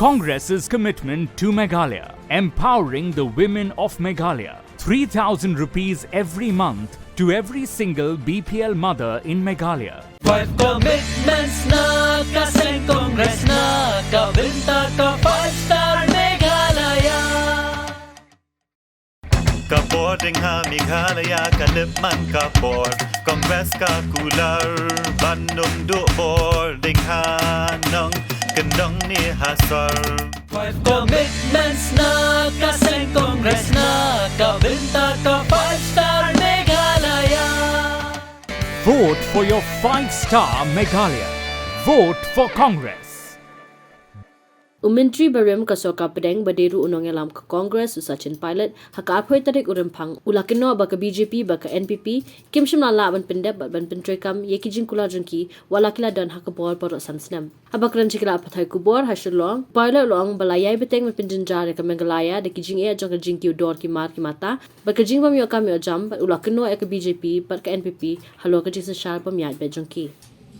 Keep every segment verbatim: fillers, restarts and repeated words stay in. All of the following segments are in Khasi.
Congress's commitment to Meghalaya, empowering the women of Meghalaya. Three thousand rupees every month to every single B P L mother in Meghalaya. Five commitments na ka seng Congress na ka bynta ka five star Meghalaya. Ka bor ding ha Meghalaya ka lip man ka bor. Congress ka kular ban ym duh bor ding ha nongkyndong ne ha sor. Five commitments na ka seng Congress na ka bynta ka five star Meghalaya. Vote for your five star Meghalaya. Vote for Congress. U Myntri barim ka sorkar pdeng ba dei ruh u nongïalam ka Congress u Sachin Pilot, ha ka arphew tarik u Rymphang, u la kynnoh ba ka B J P bad ka N P P kim shym la lah ban pyndep bad ban pyntreikam ïa ki jingkular jong ki wat la ki la don ha ka bor baroh san snem. Haba kren sha ki lad pathai khubor ha Shillong, u Pilot u la ong ba la ïai bteng ban pynjynjar ïa ka Meghalaya da ki jingeh jong ka jingkiew dor ki mar ki mata bad ka jingbym ïoh kam ïoh jam, bad u la kynnoh ïa ka B J P bad ka N P P halor ka jingsynshar bymïaid beit jong ki.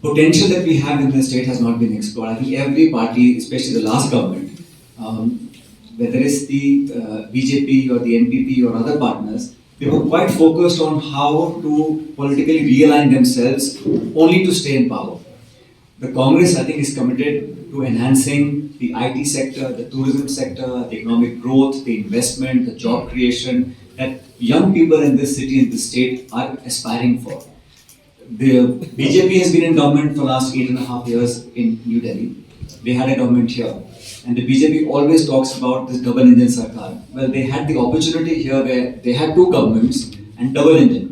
Potential that we have in the state has not been explored. I think every party, especially the last government, um, whether it's the uh, B J P or the N P P or other partners, they were quite focused on how to politically realign themselves only to stay in power. The Congress, I think, is committed to enhancing the I T sector, the tourism sector, the economic growth, the investment, the job creation that young people in this city and this state are aspiring for. The B J P has been in government for last eight and a half years in New Delhi. They had a government here. And the B J P always talks about this double engine sarkar. Well, they had the opportunity here where they had two governments and double engine.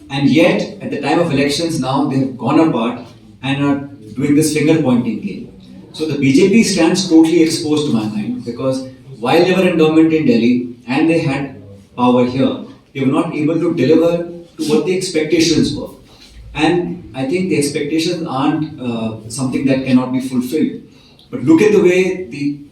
And yet, at the time of elections now, they have gone apart and are doing this finger pointing game. So the B J P stands totally exposed to my mind because while they were in government in Delhi and they had power here, they were not able to deliver to what the expectations were. And I think the expectations aren't uh, something that cannot be fulfilled. But look at the way the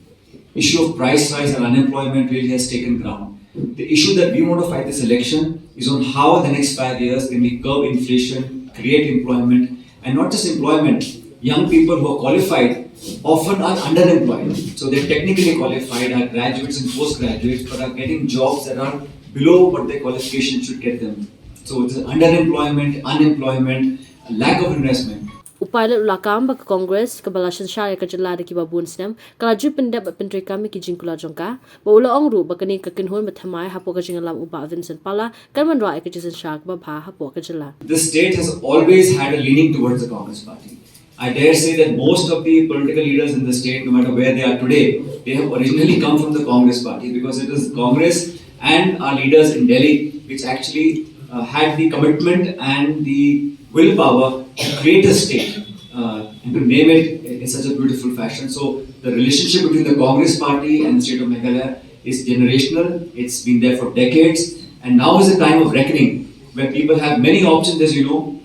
issue of price rise and unemployment really has taken ground. The issue that we want to fight this election is on how the next five years can we curb inflation, create employment, and not just employment. Young people who are qualified often are underemployed. So they're technically qualified, are graduates and postgraduates, but are getting jobs that are below what their qualification should get them. So it's underemployment, unemployment, lack of investment. U Pilot u la kam ba ka Congress, kaba la synshar ïa ka jylla da kiba bun snem, ka la ju pyndep bad pyntreikam ïa ki jingkular jong ka, bad u la ong ruh ba kane ka kynhun ba thymmai hapoh ka jingïalam u Bah Vincent Pala kan wanrah ïa ka jingsynshar kaba bha hapoh ka jylla. The state has always had a leaning towards the Congress party. I dare say that most of the political leaders in the state, no matter where they are today, they have originally come from the Congress party because it is Congress and our leaders in Delhi which actually uh, had the commitment and the willpower to create a state uh, and to name it in such a beautiful fashion. So the relationship between the Congress party and the state of Meghalaya is generational. It's been there for decades. And now is a time of reckoning where people have many options, as you know.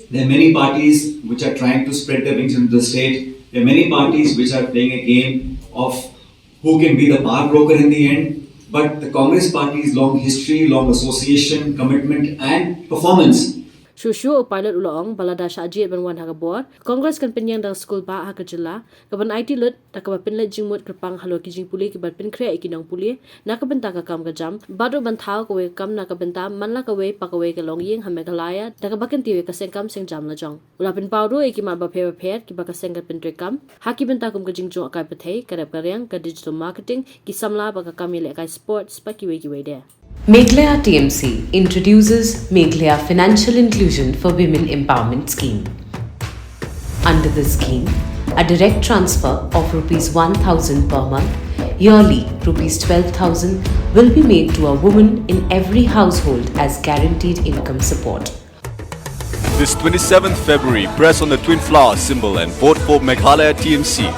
There are many parties which are trying to spread their wings into the state. There are many parties which are playing a game of who can be the power broker in the end. But the Congress party's long history, long association, commitment, and performance. Shuh shuh u Pilot u la ong ba lada shah jied ban wan ha ka bor, Congress kan pynïeng da ka skul bah ha ka jylla, kaban aiti lut da kaba pynleit jingmut kyrpang halor ki jingpule kiban pynkhreh ïa ki nongpule na ka bynta ka kam ka jam, bad ruh ban thaw kawei ka kam na ka bynta man la kawei pa kawei ka longïing ha Meghalaya da kaba kyntiew ïa ka seng kam seng jam la jong. U la pynpaw ruh ïa ki mat bapher bapher kiba ka seng kan pyntreikam ha ki bynta kum ka jingjngohkai pyrthei, ka rep ka riang, ka digital marketing, ki samla bad ka kam ïalehkai sports bad kiwei kiwei de. Meghalaya T M C introduces Meghalaya Financial Inclusion for Women Empowerment Scheme. Under this scheme, a direct transfer of rupees one thousand per month, yearly rupees twelve thousand, will be made to a woman in every household as guaranteed income support. This twenty-seventh February, press on the twin flower symbol and vote for Meghalaya T M C.